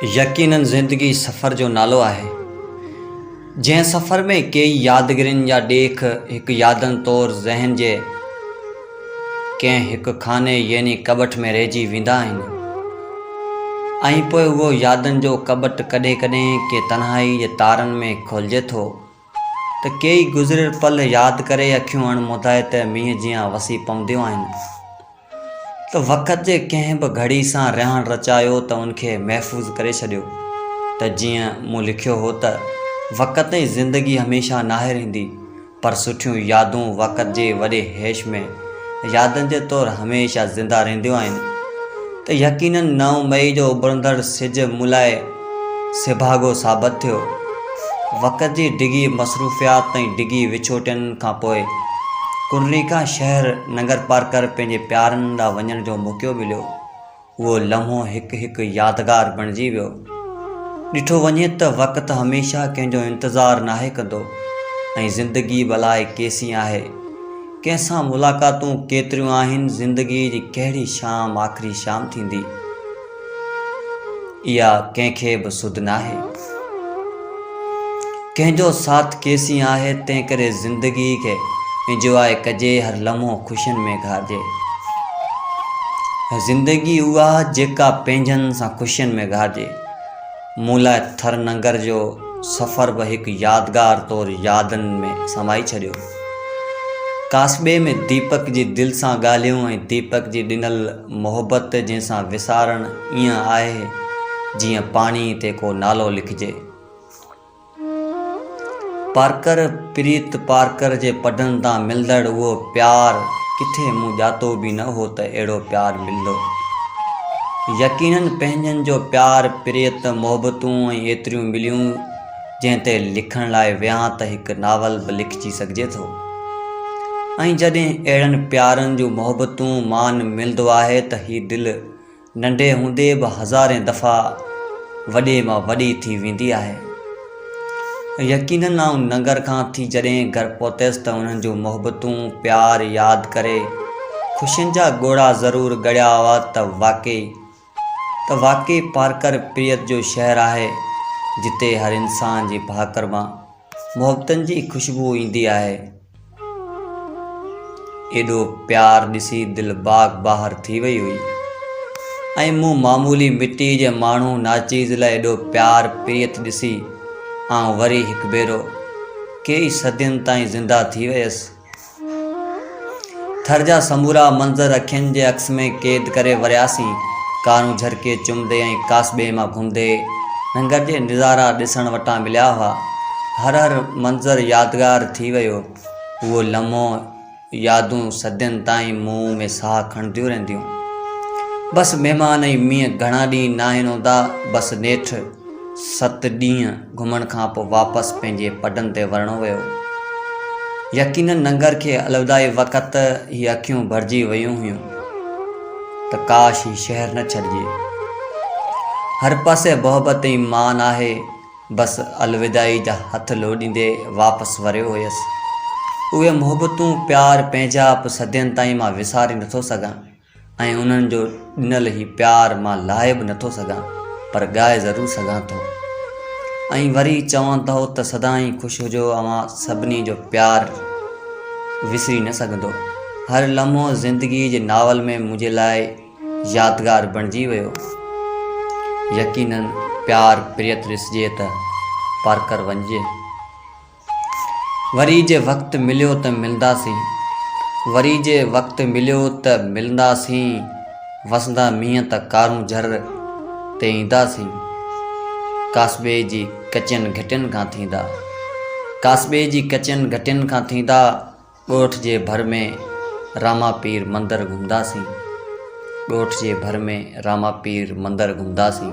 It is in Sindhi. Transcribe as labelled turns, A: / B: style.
A: يقينن زندگي سفر جو نالو آهي. جنهن سفر ۾ ڪيئي يادگيرين جا ڏيک هڪ يادن طور ذهن جي ڪنهن هڪ خاني يعني ڪٻٽ ۾ رهجي ويندا آهن ۽ پوء اهو يادن جو ڪٻٽ ڪڏهن ڪڏهن ڪنهن تنهائي جي تارن ۾ کولجي ٿو ته ڪيئي گذريل پل ياد ڪري اکيون اڻ مدائت مينهن جيان وسي پونديون آهن. ته وقت جي ڪنهن به گهڙي سان رهاڻ رچايو ته ان کي محفوظ ڪري ڇڏيو ته جيئن مون لکيو هو ته وقت ۽ زندگي هميشه ناهي رهندي پر سٺيون يادون وقت جي وڏي هيش ۾ يادن جي طور هميشه زنده رهنديون آهن ته يقينن نو مئي جو اڀرندڙ سج مون لاء سڀاڳو ثابت ٿيو. وقت جي ڊگهي مصروفيات ۽ ڊگهي وڇوٽين کان پوء ڪنري کان شهر ننگرپارڪر پنهنجي پيارن ڏانهن وڃڻ جو موقعو مليو. اهو لمحو هڪ هڪ يادگار بڻجي ويو. ڏٺو وڃي ته وقت هميشه ڪنهن جو انتظار ناهي ڪندو ۽ زندگي به الائي ڪيسين آهي. ڪنهن سان ملاقاتون ڪيتريون آهن، زندگي جي ڪهڙي شام آخري شام ٿيندي. اها ڪنهن کي به سڌ ناهي. ڪنهن جو ساٿ ڪيسين آهي، تنهن ڪري زندگي کي انجواء ڪجي، هر لمحو خوشين ۾ گهارجي. زندگي اها جيڪا پنهنجن سان خوشين ۾ گهارجي. مون لاء ٿر ننگر جو سفر به هڪ يادگار طور يادن ۾ سمائي ڇڏيو. ڪاسٻي ۾ ديپڪ جي دل سان ڳالهيون ۽ ديپڪ جي ڏنل محبت جنهن سان وسارڻ ائين آهي جيئن پاڻي تي ڪو نالو لکجي. پارڪر پريت پارڪر جي پڊن تان ملندڙ اهو پيار ڪٿي مون ڄاتو به نه هو ته اهڙو پيار ملندو. يقينن پنهنجن جو پيار پريت محبتون ۽ ايتريون مليون جنهن تي لکڻ لاء ويهان ته هڪ ناول به لکجي سگهجي ٿو. ۽ جڏهن اهڙن پيارن جون محبتون مان ملندو آهي ته هي دل ننڍي هوندي به هزارين دفعا وڏي مان وڏي ٿي ويندي آهي. يقينن آئون ننگر کان ٿي جڏهن گهر پهتس ته انهن جون محبتون، پيار ياد ڪري خوشين جا ڳوڙها ضرور ڳڙيا هئا ته واقعي ته واقعي پارڪر پريت جو شهر آهي جتي هر انسان جي ڀاڪر مان محبتن جي خوشبو ايندي آهي. ايڏو پيار ڏسي دل باغ بهار ٿي وئي هئي ۽ مون معمولي مٽي جي ماڻهو ناچيز لاء ايڏو پيار پريت ڏسي آئون وري هڪ ڀيرو ڪيئي صدين تائين زنده ٿي ويس. ٿر جا سمورا منظر اکين جي عڪس ۾ قيد ڪري ورياسين. ڪارونجهر کي چمندي ۽ ڪاسٻي مان گهمندي ننگر جي نظارا ڏسڻ وٽان مليا هئا. هر هر منظر يادگار ٿي ويو. اهو لمحو يادون صدين تائين مون ۾ ساهه کڻنديون رهنديون. بس مهمان ۽ مينهن گهڻا ڏينهن ناهن هوندا. بس نيٺ ست ڏينهن گهمڻ کان پوء واپس پنهنجي پڊن تي ورڻو ويو. يقينن ننگر کي الوداعي وقت هي اکيون ڀرجي ويون هيون ته ڪاش هي شهر نه ڇڏجي. هر پاسي محبت ۽ مان آهي. بس الوداعي جا هٿ لوڏيندي واپس وريو هيس. اهي محبتون، پيار، پنهنجائپ صدين تائين مان وساري نٿو سگهان. ۽ انهن جو ڏنل هي پيار مان لاهي به نٿو سگهان پر ڳائي ضرور سگهان ٿو ۽ وري چوان ٿو ته سدائين خوش هجو اوهان سڀني جو پيار وسري نه سگهندو هر لمحو زندگي جي ناول ۾ منهنجي لاء يادگار بڻجي ويو يقينن پيار پريت ڏسجي ته پارڪر وڃجي. وري جي وقت مليو ته ملنداسين. وري جي وقت مليو ته ملنداسين وسندا مينهن ته ڪارونجهر تي اينداسين ڪاسٻي جي ڪچين گهٽين کان ٿيندا ڪاسٻي جي ڪچين گهٽين کان ٿيندا ڳوٺ جي ڀر ۾ راما پير مندر گهمنداسين ڳوٺ جي ڀر ۾ راما پير مندر گهمنداسين.